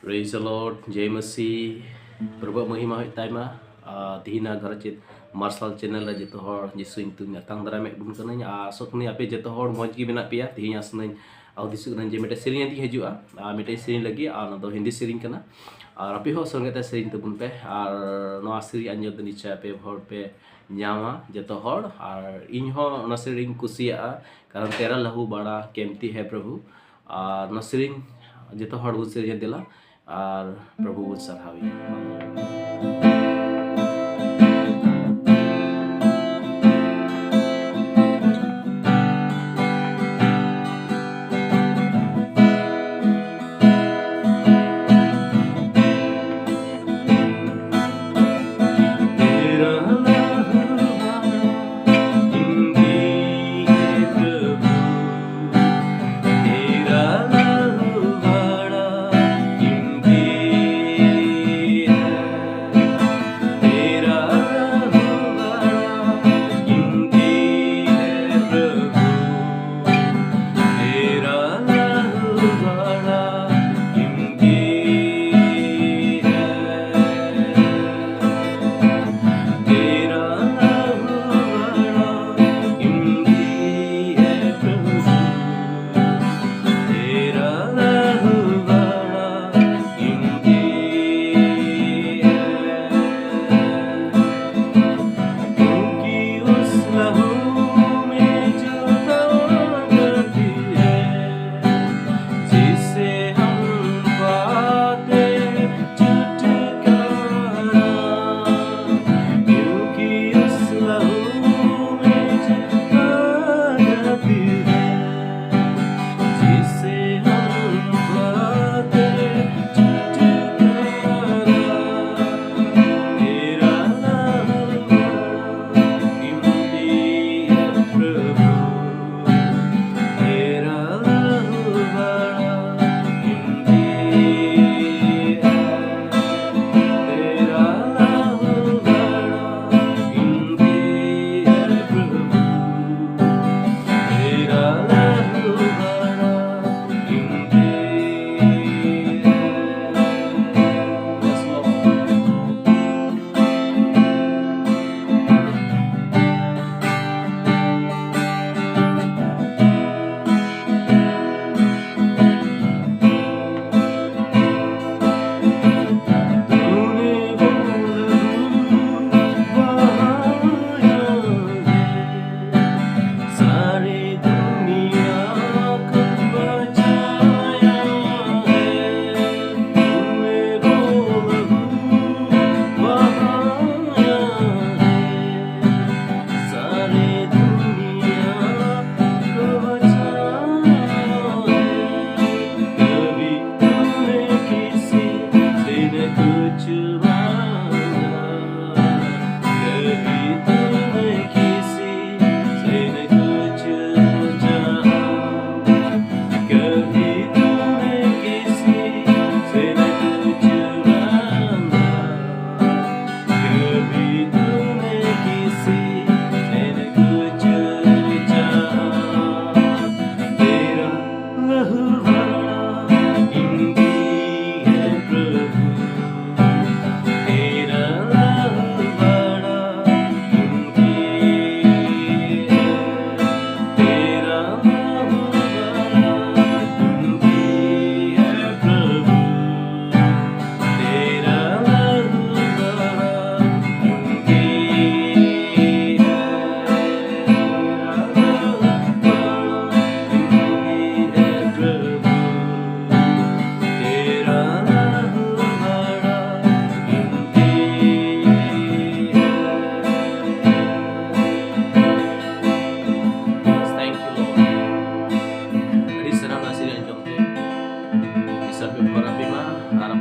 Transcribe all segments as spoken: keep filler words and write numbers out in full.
Praise the Lord, ᱡᱮᱭ ᱢᱟᱹᱥᱤ, ᱯᱨᱚᱵᱷᱩᱣᱟᱜ ᱢᱚᱦᱤᱢᱟ ᱦᱩᱭᱩᱜ ᱛᱟᱭᱢᱟ᱾ ᱟᱨ ᱛᱤᱦᱤᱧᱟᱜ ᱜᱷᱟᱨᱚᱸᱡᱽ ᱪᱮᱫ ᱢᱟᱨᱥᱟᱞ ᱪᱮᱱᱮᱞ ᱨᱮ ᱡᱚᱛᱚ ᱦᱚᱲ ᱡᱤᱥᱩ ᱧᱩᱛᱩᱢ ᱟᱛᱟᱝ ᱫᱟᱨᱟᱢᱮᱫ ᱵᱚᱱ ᱠᱟᱹᱱᱟᱹᱧ᱾ ᱟᱨ ᱟᱥᱚᱜ ᱠᱟᱹᱱᱟᱹᱧ ᱟᱯᱮ ᱡᱚᱛᱚ ᱦᱚᱲ ᱢᱚᱡᱽ ᱜᱮ ᱢᱮᱱᱟᱜ ᱯᱮᱭᱟ᱾ ᱛᱤᱦᱤᱧ ᱟᱥᱚᱜ ᱠᱟᱹᱱᱟᱹᱧ, ᱟᱨ ᱦᱩᱫᱤᱥᱚᱜ ᱠᱟᱹᱱᱟᱹᱧ ᱡᱮ ᱢᱤᱫᱴᱮᱡ ᱥᱮᱨᱮᱧ ᱟᱛᱮᱧ ᱦᱤᱡᱩᱜᱼᱟ, ᱟᱨ ᱢᱤᱫᱴᱮᱡ ᱥᱮᱨᱮᱧ ᱞᱟᱹᱜᱤᱫ, ᱟᱨ ᱚᱱᱟ ᱫᱚ ᱦᱤᱱᱫᱤ ᱥᱮᱨᱮᱧ ᱠᱟᱱᱟ᱾ ᱟᱨ ᱟᱯᱮ ᱦᱚᱸ ᱥᱚᱸᱜᱮ ᱛᱮ ᱥᱮᱨᱮᱧ ᱛᱟᱵᱚᱱ ᱯᱮ, ᱟᱨ ᱱᱚᱣᱟ ᱥᱮᱨᱮᱧ ᱟᱸᱡᱚᱢ ᱫᱚ ᱱᱤᱥᱪᱚᱭ ᱟᱯᱮ ᱦᱚᱲ ᱯᱮ ᱧᱟᱢᱟ ᱡᱚᱛᱚ ᱦᱚᱲ᱾ ᱟᱨ ᱤᱧ ᱦᱚᱸ ᱚᱱᱟ ᱥᱮᱨᱮᱧ ᱠᱩᱥᱤᱭᱟᱜᱼᱟ, ᱠᱟᱨᱚᱱ ᱛᱮᱨᱟ ᱞᱟᱦᱩ ᱵᱟᱲᱟ ᱠᱮᱢᱛᱤ ᱦᱮ ᱯᱨᱚᱵᱷᱩ᱾ ᱟᱨ ᱱᱚᱣᱟ ᱥᱮᱨᱮᱧ ᱡᱚᱛᱚ ᱦᱚᱲ ᱵᱚᱱ ᱥᱮᱨᱮᱧᱟ, ᱫᱮᱞᱟ, ᱟᱨ ᱯᱨᱚᱵᱷᱩ ᱵᱚᱱ ᱥᱟᱨᱦᱟᱣᱮᱭᱟ᱾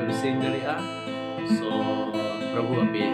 ᱵᱮᱥᱤᱧ ᱫᱟᱲᱮᱭᱟᱜᱼᱟ᱾ So ᱯᱨᱚᱵᱷᱩ ᱟᱯᱮ